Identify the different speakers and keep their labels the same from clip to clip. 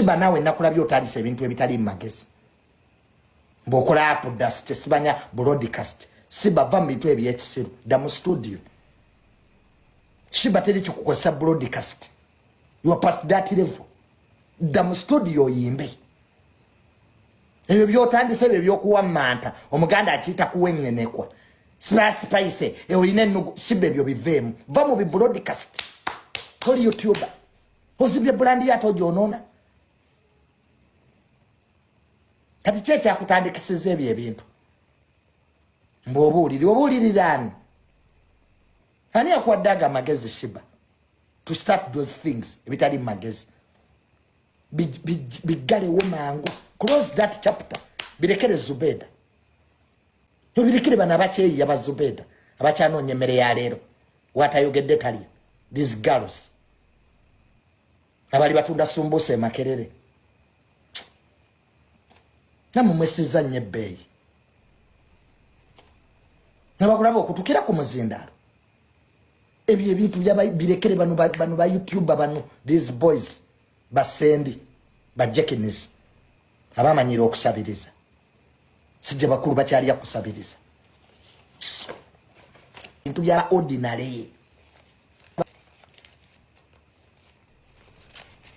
Speaker 1: Shiba naawe nakulabye otandise ebintu ebitali mu magezi, bw'okola apudast sibanya broadcast. Siba, va mu bintu ebyekisiru, dda mu studio. Shiba, teri kikukozesa broadcast, you are past that level. Dda mu studio oyimbe. Ebyo byotandise, ebyo ebyokuwammanta, Omuganda akiyita kuweŋŋenekwa. Siba spice olina ennugu. Siba, ebyo biveemu, va mu bibroadcast. Toli YouTuber, ozibye brand yate ogyonoona. Kati ki ekyakutandikisiza ebyo ebintu? Mbwobuuliri obuuliriraani? Ani akuwadde ago amagezi, Shiba, to start those things ebitali mumagezi? Biggalewo mangu, close that chapter. Birekere Zubeda, obirekere bano abakyeyiya ba Zubeda abakyanoonya emmere ya leero. Watayogedde talya. These girls abali batunda sumbusa emakerere, namwe mwesiza nnyo ebbeeyi, nabakulaba okutukira ku muzindaalo. Ebyo ebintu birekere bano ba YouTuber bano, these boys basendi bajekinis abamanyire okusabiriza. Sijja bakulu bakyalya kusabiriza bintu bya ordinary.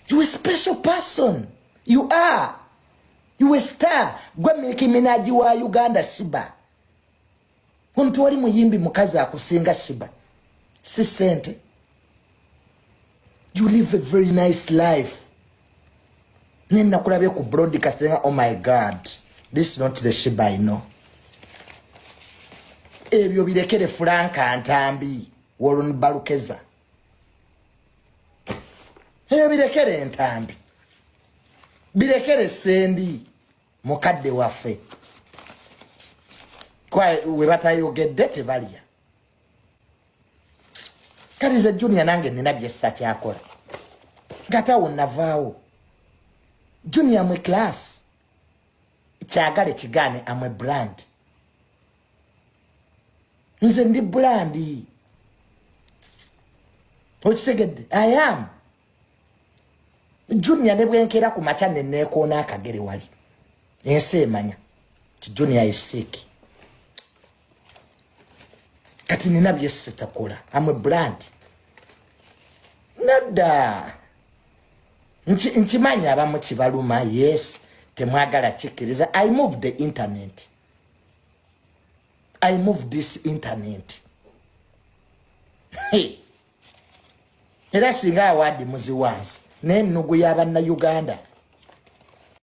Speaker 1: You a special person, you are, you a star. Gwe Nicki Minaj wa Uganda, Shiba. Omuntu wali muyimbi mukazi akusinga, Shiba, si sente. You live a very nice life. Nenakulabye ku broadcast nga, oh my God, this is not the Shiba I know. Ebyo birekere Franka Ntambi Wolon Balukeza, ebyo birekere Entambi, birekere Sendi mukadde waffe. We batayogedde tebalya. Kati nze Junior nange nina byesitakyakola, ngatawo navaawo. Junior mwe class, kyagale kigaane, amwe brand. Nze ndi brand, okitegedde? I am Junior. Ne bwenkeera ku makya neneekoona akagere wali, ensi emanya ti Junior is sick. Kati nina byesitakola, amwe brand. Nadda nkimanyi abamu kibaluma, yes, temwagala kikkiriza. I move the internet, I move this internet. Hey. Era singa award muziwansi n'ennugu y'abannayuganda.